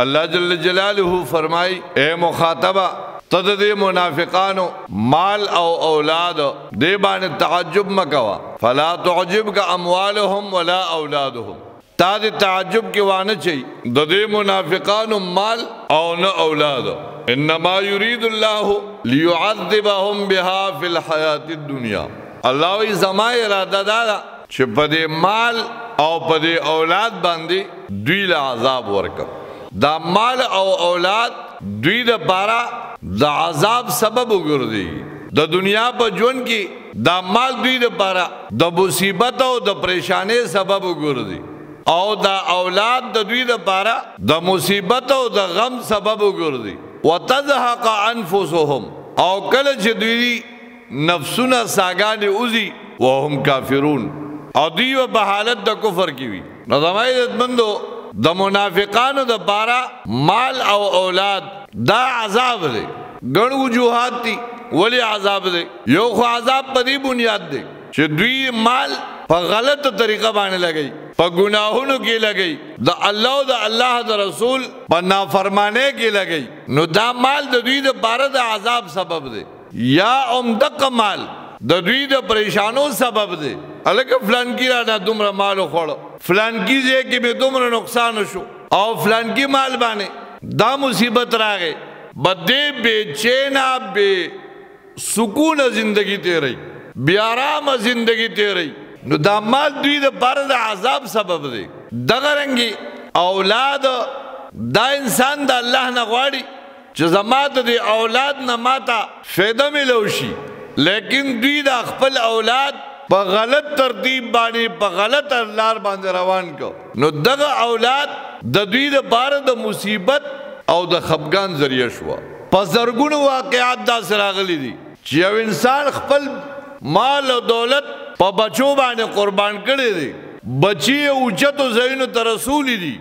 الله جل جلاله فرمای، اے مخاطبہ، ته د دې منافقانو مال او اولاد دې باندې تعجب مکوا. فلا تعجبک اموالهم ولا اولادهم، تا دې تعجب کې وانه چي د دې منافقانو مال او نه اولاد. انما يريد الله ليعذبهم بها في الحیات الدنیا. الله وی زما اراده دا ده چې په دې مال او په دې اولاد باندې دوی له عذاب ورکړم. دا مال او اولاد دوی د پاره د عذاب سبب وګرځي. د دنیا په ژوند کې دا مال دوی د پاره د مصیبت او د پریشانې سبب وګرځي، او دا اولاد د دوی د پاره د مصیبت او د غم سبب وګرځي. وتزهق انفسهم، او کله چې دوی نفسونه ساګانې اوزي، وهم کافرون، او دوی په حالت د کفر کې وي. نو زما عزتمندو، د منافقانو د پاره مال او اولاد دا عذاب دی. ګڼ وجوهات دي ولی عذاب دی. یو خو عذاب په دې بنیاد دی چې دوی مال په غلطه طریقه باندې لګوي، په ګناهونو کې لګوي، د الله او د الله د رسول په نافرمانۍ کې لګوي. نو دا مال د دوی د پاره د عذاب سبب دی. یا هم دقه مال د دوی د پریشانو سبب دی. هلکه فلانکي رانه دومره مال وخوړو، فلانکي ځای کې مې دومره نقصان وشو، او فلانکي مال باندې دا مصیبت راغی. بدې بې چینه بې سکونه زندگی تیرئ، بې آرامه زندگی تیرئ. نو دا مال دوی د پاره د عذاب سبب دی. دغه رنګې اولاد، دا انسان د الله نه غواړي چې زما د دې اولاد نه ماته فایده میلو شي، لیکن دوی دا خپل اولاد په غلط ترتیب باندې، په غلط لار باندې روان کو. نو دغه اولاد د دوی د پاره د مصیبت او د خفګان ذریعه شوه. په زرګونو واقعات داسې راغلي دي چې یو انسان خپل مال او دولت په بچو باندې قربان کړی دی، بچي یې اوچتو ځایونو ته رسولي دي.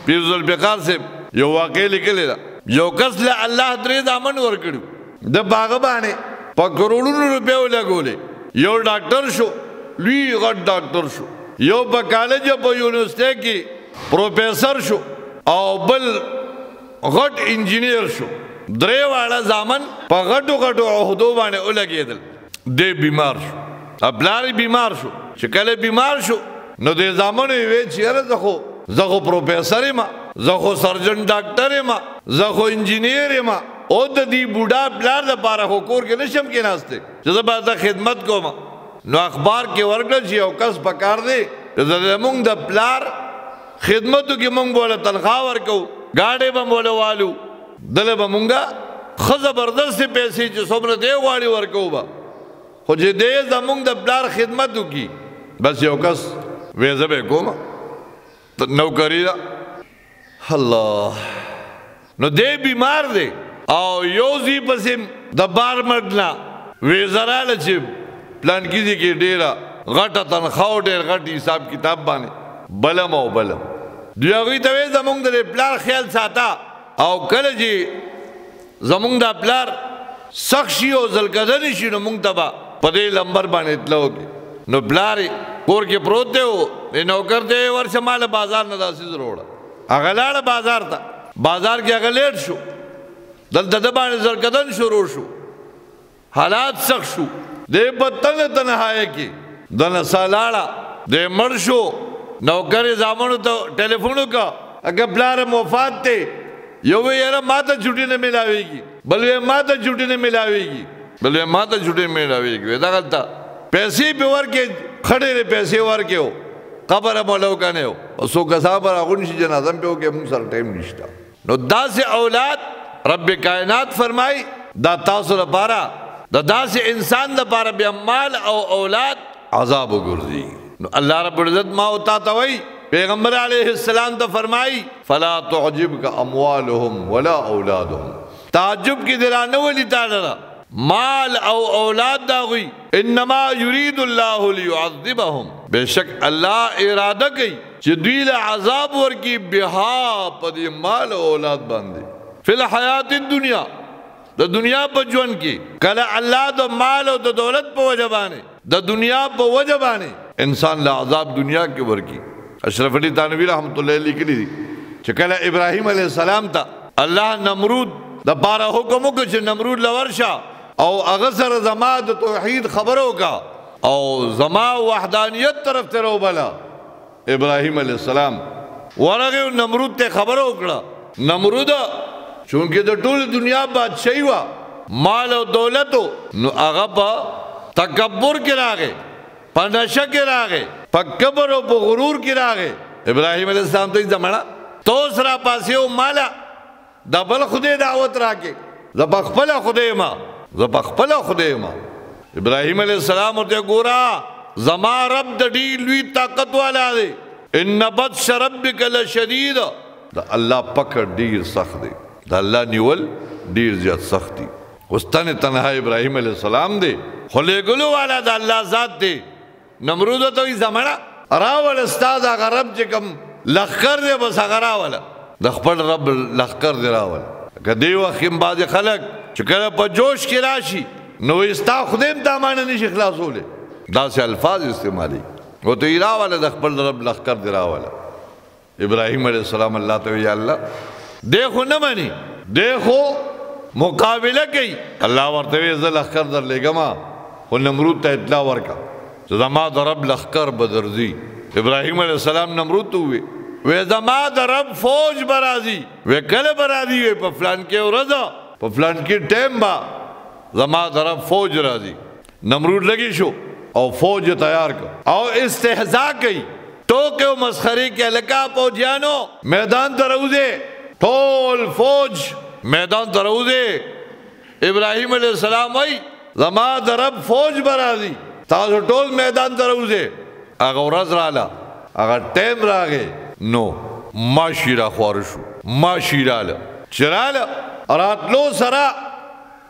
پیر ذوالفقار صاحب یو واقع لیکلې ده، یو کس له الله درې زامن ورکړي، د په هغه باندې په کروڑونو روپۍ ولګولې. یو ډاکټر شو، لوی غټ ډاکټر شو، یو په کالج په یونیورسټۍ کې پروفیسر شو، او بل غټ انجینیر شو. درې واړه زامن په غټو غټو عهدو باندې ولګېدل. دی بیمار شو، پلار یې بیمار شو. چې کله بیمار شو نو دې زامنو یې ویل چې یاره زه خو پروفیسر یم، زه خو سرجن ډاکټر یم، زه خو انجینیر یم، او د دې بوډا پلار دپاره خو کور کې نشم کېناستی چې زه به خدمت کوم. نو اخبار کې ورکړل چې یو کس پکار دی چې زمونږ د پلار خدمتو کې مونږ به له تنخوا ورکوو، ګاډی به مو له والو، دله به مونږه ښه زبردستې پیسې چې څومره دی غواړي ورکوو به، خو چې دی زمونږ د پلار خدمت وکړي. بس یو کس وی زه به یې کوم، نوکري ده. الله، نو دی بیمار دی، او یو ځای پسې د بار مرګ نه ویزه راله چې پلانکي ځای کې ډېره غټه تنخوا او ډېر غټ حساب کتاب باندې بلم او بلم. دوی هغوی ته ویل زمونږ د دې پلار خیال ساته، او کله چې زمونږ دا پلار سخت شي او ځلکدنې شي نو مونږ ته به په دې لمبر باندې اطلاع وکړي. نو پلار یې کور کې پروت دی، او دې نوکر ته یې ورشه ما له بازار نه دا څیز راوړه. هغه لاړه بازار ته، بازار کې هغه لیټ شو، دلته ده باندې زرکدن شروع شو، حالات سخت شو، دی په تنه تنهایه کې د نسا لاړه، دی مړ شو. نوکر یې زامنو ته ټلیفون وکړ، اګه پلار مو وفات دی. یو وی یاره ما ته چوټي نه میلاویږي، بل وی ما ته چوټي نه میلاویږي، بل وی ما ته چوټي نه میلاویږي. وی دغلته پیسې پې ورکې، ښه ډېرې پیسې ورکې و، قبر هم ولو که نه و، څو کسان به راغونډ شي جنازه هم پې وکړي، موږ سره ټایم نشته. نو داسې اولاد رب کائنات فرمایي دا تاسو لپاره، د داسې انسان لپاره بیا مال او اولاد عذاب وګرځي. نو الله رب العزت ما او تا ته وایي، پیغمبر علیه السلام ته فرمایي فلا تعجبک اموالهم ولا اولادهم، تعجب کې دې رانه ولي تا لره مال او اولاد دا غوي. انما یرید الله لیعذبهم، بشک الله اراده کوي چې دوی له عذاب ورکړي بها په دې مال او اولاد باندې فی الحیات الدنیا، د دنیا په ژوند کې. کله الله د مال او د دولت په وجه باندې، د دنیا په وجه باندې انسان له عذاب دنیا کې ورکړي. اشرف علي تانوي رحمت الله لیکلي دي چې کله ابراهیم علیه السلام ته الله نمرود د پاره حکم وکړ چې نمرود له ورشه او هغه سره زما د توحید خبره وکړه او زما وحدانیت طرف ته راوبله. ابراهیم علیه السلام ورغی او نمرود ته خبره وکړه. نمرود چونکه د ټول دنیا بادشاهي وه، مال او دولت، نو هغه په تکبر کې راغی، په نشه کې راغی، په کبر او په غرور کې راغی. ابراهیم علیه السلام ته یې زمړه ته اوس راپاڅې او ماله د بل خدای دعوت راکې، زه په خپله خدای یم، زه په خپله خدای یم. ابراهیم علیه السلام ورته ګوره زما رب د ډېر لوی طاقت والا دی، ان بطش ربک لشدید. د الله پکړ ډېر سخت دی، د الله نیول ډېر زیات سخت دی. اوس تن تنها ابراهیم علیه السلام دی، خو لېږلو والا د الله ذات دی. نمرود ته وایي زمړه راوله ستا د هغه رب چې کوم لښکر دی، بس هغه راوله، د خپل رب لښکر دی راوله. که دې وخت کې بعضې خلک چې کله په جوش کې راشي نو وایي ستا خدای هم تا مانه نشي خلاصولی، داسې الفاظ استعمالوي. ورته یې راوله د خپل رب لښکر دی راوله. ابراهیم علیه السلام الله ته وایي یا الله دی خو نه مني، دی خو مقابله کوي. الله ورته وایي زه لښکر در لېږم، خو نمرود ته اطلاع ورکړه چې زما د رب لښکر به درځي. ابراهیم علیه السلام نمرود ته وویل وی زما د رب فوج به راځي. وی کله به راځي؟ وی په فلانکې ورځ په فلانکې ټایم به زما د رب فوج راځي. نمرود لګي شو او فوج تیار کړ او استهزا کوي، ټوکې او مسخرې کې، هلکه فوجیانو میدان ته راوځئ، ټول فوج میدان ته راوځئ. ابراهیم علیه السلام وایي زما د رب فوج به راځي، تاسو ټول میدان ته راوځئ. هغه ورځ راله، هغه ټایم راغی، نو ماشي را خواره شو، ماشي راله. چې راله راتلو سره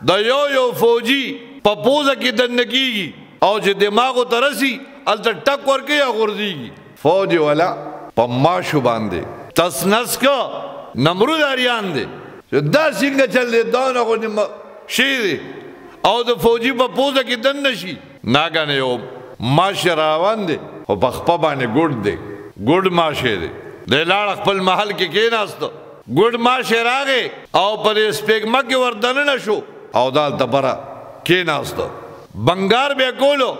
د یو یو فوجي په پوزه کې دننه کېږي او چې دماغو ته رسي هلته ټک ورکوي او غورځېږي. فوج والا په ماشو باندې تس نس که نمرود اریان دی چې دا څنګه چل دی، دا نه غوندې شی دی او د فوجي په پوزه کې دننه شي. ناګهانه یو ماشی روان دی خو په خپه باندې ګوډ دی، ګوډ ماشی دی. دی لاړ خپل محل کې کېناسته، ګوډ ماشی راغی او په دې سپېږمه کې ور دننه شو او دا هلته بره کېناسته. بنګار بیا کولو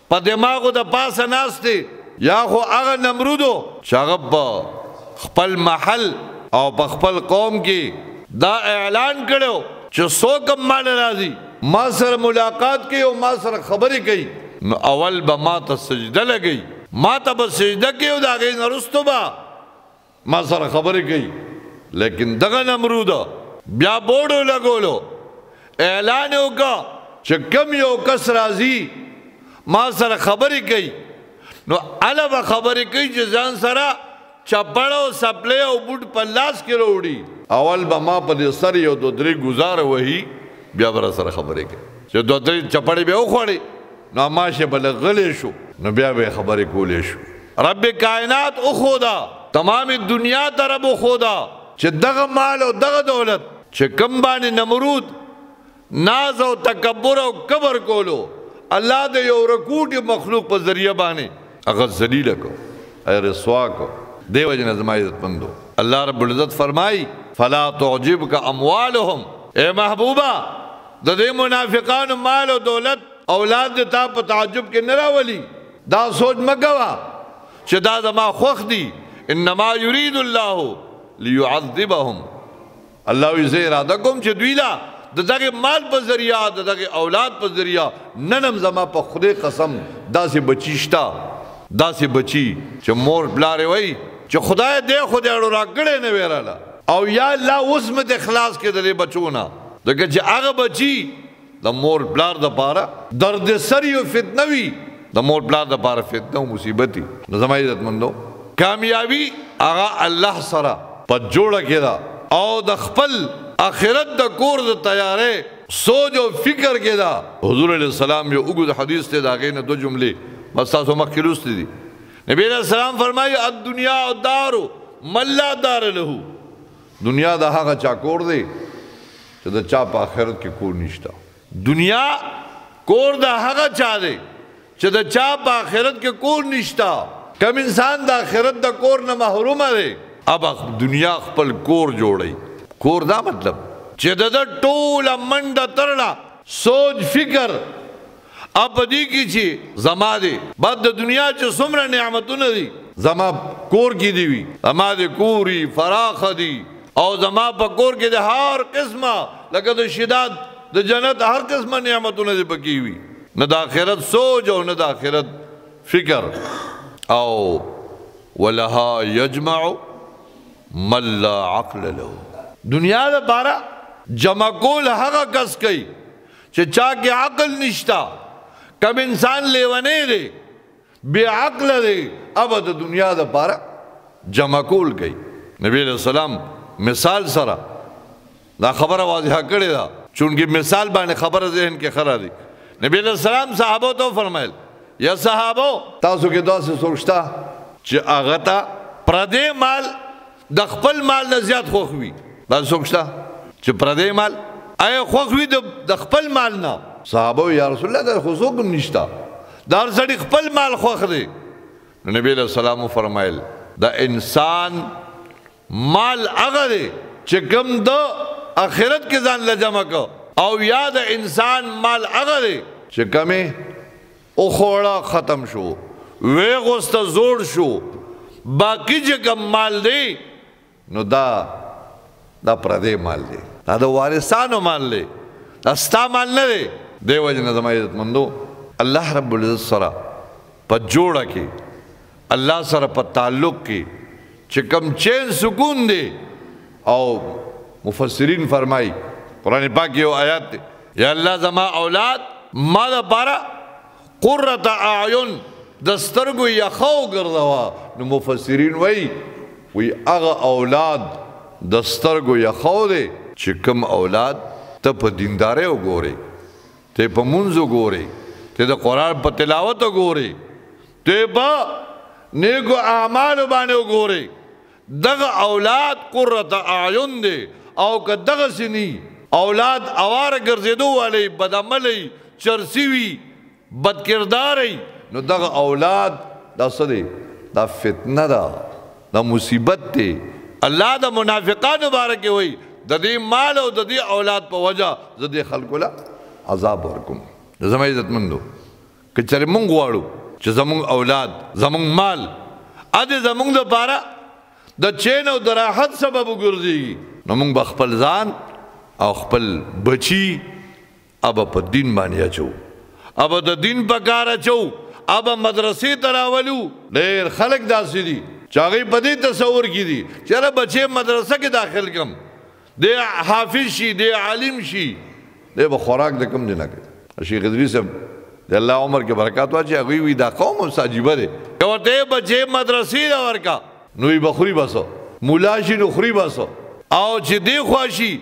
په دماغو د پاسه ناست دی. یا خو هغه نمرودو چې هغه په خپل محل او په خپل قوم کې دا اعلان کړو چې څوک هم ماله راځي ما سره ملاقات کوي او ما سره خبرې کوي، نو اول به ما ته سجده لګوي، ما ته به سجده کوي او د هغې نه وروسته به ما سره خبرې کوي. لیکن دغه نمرود بیا بورډ ولګولو، اعلان یې وکړ چې کوم یو کس راځي ما سره خبرې کوي نو هله به خبرې کوي چې ځان سره چپړه او څپلۍ او بوټ په لاس کې راوړي. اول به ما په دې سر یو دوه درې ګزاره وهي، بیا به راسره خبرې کوي. چې دوه درې چپړې به وخوړې نو ماشه به لږ غلی شو، نو بیا به یې خبرې کولی شو. رب کائنات وښوده، تمام دنیا ته رب وښوده چې دغه مال او دغه دولت چې کوم باندې نمرود ناز او تکبر او کبر کولو، الله د یو رکوټي مخلوق په ذریعه باندې هغه ذلیله کړو، هغه رسوا کړو. دې وجې نه زما عزتمندو الله رب العزت فرمایي فلا تعجبک اموالهم. اے محبوبه، د دې منافقانو مال او دولت اولاد دې تا په تعجب کې نه راولي. دا سوچ مه کوه چې دا زما خوښ دي. انما یرید الله لیعذبهم. الله وایي زه اراده کوم چې دوی له د دغه مال په ذریعه، د دغه اولاد په ذریعه نن هم زما په خدای قسم داسې بچي شته، داسې بچي چې مور پلار یې وایي چې خدای دې خدای اړو راکړی نه وی راله، او یا الله اوس مې دې خلاص کړې د دې بچو نه. ځکه چې هغه بچي د مور پلار دپاره دردسري او فتنه وي، د مور پلار دپاره فتنه او مصیبت وي. نو زما عزتمندو کامیابي هغه الله سره په جوړه کې ده او د خپل آخرت د کور د تیارې سوچ او فکر کې ده. حضور علیه السلام یو اوږد حدیث دی، د هغې نه دوه جملې ما ستاسو مخکې لوستې دي. نبی علیه السلام فرمایي الدنیا دار من لا دار له. دنیا د هغه چا کور دی چې د چا په آخرت کې کور نشته. دنیا کور د هغه چا دی چې د چا په آخرت کې کور نشته. کم انسان د آخرت د کور نه محرومه دی، اب دنیا خپل کور جوړي. کور دا مطلب چې د ټوله منډه ترړه سوچ فکر اب دې کې چې زما دی بعد د دنیا چې څومره نعمتونه دي زما کور کې دی وي، زما د کوري فراخ دی، او زما په کور کې د هر قسمه لکه د شداد د جنت هر قسمه نعمتونه دې پکې وي. نه د آخرت سوچ او نه د آخرت فکر. او ولها یجمع من لا عقل له. دنیا د پاره جمع کول هغه کس کوي چې چا کې عقل نشتا. کم انسان لیونی دی، بے عقل دی، اب د دنیا د پاره جمع کول کوي. نبی علیہ السلام مثال سره دا خبره واضحه کړې ده، چونکه مثال باندې خبره ذهن کې خره دی. نبی علیہ السلام صحابو ته فرمایل، یا صحابو تاسو کې داسې څوک شته چې هغه ته پردی مال د خپل مال نه زیات خوښ وي؟ داسې څوک شته چې پردی مال آیا خوښ وي د خپل مال نه؟ صحابو یا رسول الله دا خو څوک هم نشته، د هر سړي خپل مال خوښ دی. نو نبی علیہ السلام وفرمایل د انسان مال هغه دی چې کوم د آخرت کې ځان له جمع کړ، او یا د انسان مال هغه دی چې کومې وخوړه ختم شو، ویې غوسته زوړ شو، باقي چې کوم مال دی نو دا پردی مال دی، دا د وارثانو مال دی، دا ستا مال نه دی. دې وجې نه زما عزتمندو الله رب العزت سره په جوړه کې، الله سره په تعلق کې چې کوم چین سکون دی. او مفسرین فرمایي قرآن پاک یو آیات دی، یا الله زما اولاد ما دپاره قرة اعین د سترګو یخه وګرځوه. نو مفسرین وایي وی هغه اولاد د سترګو یخو دی چې کوم اولاد ته په دیندارۍ وګورې، ته په مونځ وګورې، ته د قرآن په تلاوت وګورې، ته په نیکو اعمالو باندې وګورې، دغه اولاد قرة اعین دی. او که دغسې نی اولاد اواره ګرځېدو والی، بدعملی، چرسي وي، بدکرداری، نو دغه اولاد دا څه دی؟ دا فتنه ده، دا مصیبت دی. الله د منافقانو باره کې وایي د دې مال او د دې اولاد په وجه زه دې خلکو له عذاب ورکوم. زما عزتمندو که چېرې مونږ غواړو چې زمونږ اولاد، زمونږ مال ادې زمونږ دپاره د چین او د راحت سبب وګرځېږي، نو مونږ به خپل ځان او خپل بچي ابه په دین باندې اچو، ابه د دین په کار اچو، ابه مدرسې ته راولو. ډېر خلک داسې دي چې هغوی په دې تصور کې دي چې یاره بچی مدرسه کې داخل کړم، دی حافظ شي، دی عالم شي، دی به خوراک د کوم ځای نه کوي. شیخ ادریس صاحب د الله عمر کې برکات واچوي، هغوی وایي دا قوم هم څه عجیبه دی، که ورته یې بچی مدرسې له ورکړه نو یې به خوري به څه، ملا شي نو خوري به څه، او چې دی خوا شي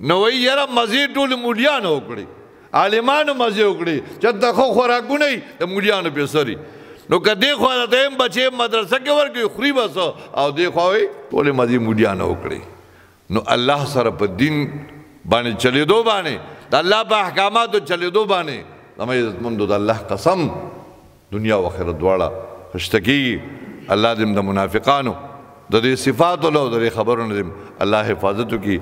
نو وایي یاره مزې ټول مولیانو وکړي، عالمانو مزې وکړي، چېرته ښه خوراکونه وي د مولیانو پې سري. نو که دې خوا ته هم بچی مدرسه کې ورکړي خوري به څه، او دې خوا وایي ټولې مزې مولیانو وکړي. نو الله سره په دین باندې چلېدو باندې، د الله په احکاماتو چلېدو باندې زما عزتمندو د الله قسم دنیا او آخرت دواړه ښایسته کېږي. الله دې د منافقانو د دې صفاتو له او د دې خبرو نه دې الله حفاظت وکړي.